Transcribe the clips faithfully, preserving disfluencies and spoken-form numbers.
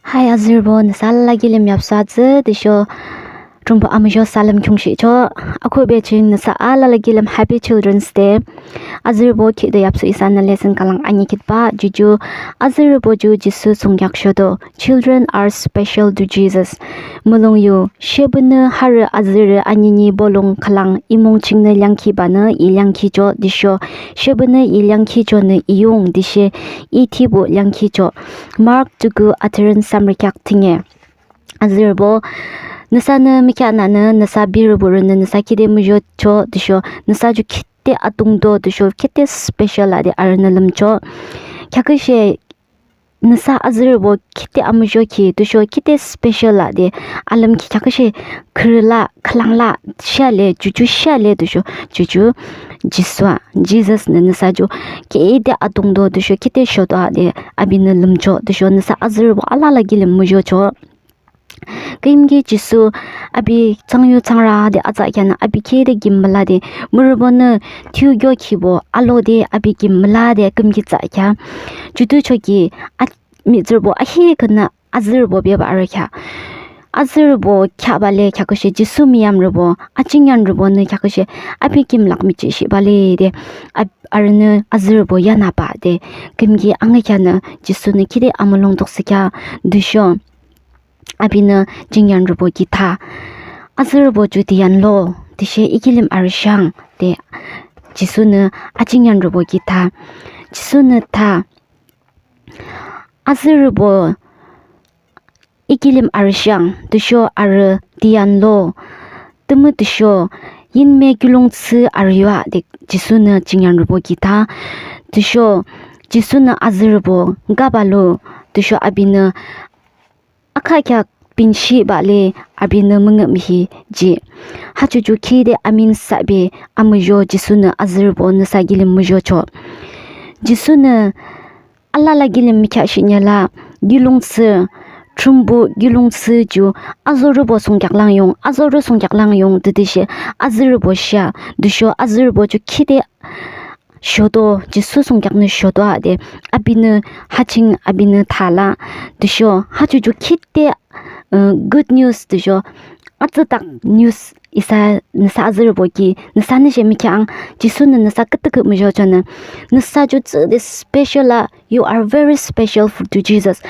Hai azürübo, nüsa alala kilim yapsu atsü tüsho Thrünpuh amuzho salüm khiungshihchoh. Akhuhbe ching nüsa alala kilim Happy Children's Day. Azürübo, khihni yapsu isanü lesson khülang anikhitbah. Juju, azürübo ju Jisu thsungkheak shoto. Children are special to Jesus. Mulong yu, shepünü harü azürü anini bolung khülang I mung chingnü leangkhibanü I leangkhichoh tüsho shepünü I leangkhichonü I yung tüshe I thiyubuh leangkhichoh. Mark tuku ateren samrükheak thüne. Azürübo, nüsanü mükheahnanü nüsa birüborünü nüsa khide muzhochoh tüsho nüsa ju khide adungto tüsho khide special lah de arünü lümchoh. Kheaküshe nüsa azürübo khide amuzhokhi tüsho khide special lah de alümkhi kheaküshe khürü lah khülang lah shale juju shale tüsho juju Jisu a, Jisusnü nüsa ju khide adungto tüsho khide shoto ah de apinü lümchoh tüsho nüsa azürübo alala kilim muzhochoh. Küyimki Jisu api thsangyuthsangra de atsahkheanü api khide kim müla de mürübonü thiyukyokhibo alode api kim müla de küyimki tsahkhea. Judüchoki a mihtsürübo ahihkhünü azürübo bebah arükhea. Azürübo kheahbah le kheaküshe Jisu müyamrübo ajingyanrübonü kheaküshe api kim lak mihtsürüshihbah le de a arünü azürübo yanabah de küyimki angükheanü Jisunü khide amulong tukthsükhea tüsho apinü jingyanrübo ki tha, azürübo ju tiyanlo tüshe I kilim arüshang de Jisunü ajingyanrübo ki tha. Jisunü tha, azürübo I kilim arüshang tüsho arü tiyanlo, tümütüsho yinmi kiulongthsü arü yua de Jisunü jingyanrübo ki tha. Tüsho Jisunü azürübo kabalo tüsho apinü akha kheak binshihbah le apinü müngühmühi jih. Ha juju khide amin thsabe amuzho Jisunü azürübo nüsa kilim muzhochoh. Jisunü alala kilim mükheahshihne lah kiulongthsü, Thrünpuh kiulongthsü ju azorübo thsungkheak lang yung, azorü thsungkheak lang yung tütüshe azürübo shea tüsho azürübo ju khide shoto, Jisu thsungkheaknü shoto ah de apinü ha ching apinü tha lah tüsho ha juju khide uh good news tüsho atsüdak news isa nüsa azürübo ki nüsanüshe mükheahang. Jisunü nüsa küdükhüh muzhochonü nüsa ju tsüde special lah, you are very special for to Jesus.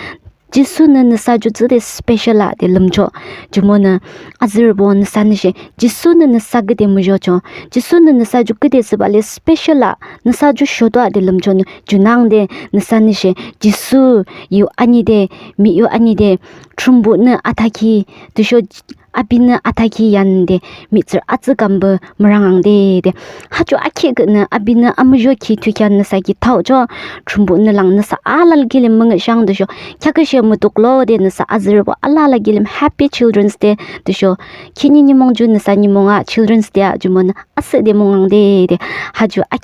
Jisunü nüsa ju tsüde special lah de lümchoh. Jumonü azürübo nüsanüshe Jisunü nüsa küde muzhochoh, Jisunü nüsa ju küde thsübah le special lah, nüsa ju shoto ah de lümchohnü junangde nüsanüshe Jisu yu anide, mih yu anide, Thrünpuhnü athakhi tüsho apinü athakhi yande mihtsürü atsü kambah mürangang de de. Ha ju akhihkhünü apinü amuzhokhi thiyukheanü nüsa ki thachoh. Thrünpuhnü lang nüsa alala kilim müngühshang tüsho kheaküshe mütuklode nüsa azürübo alala kilim Happy Children's Day tüsho khihni nimung ju nüsa nimung ah Children's Day ah jumonü asühde mungangde de. Ha ju a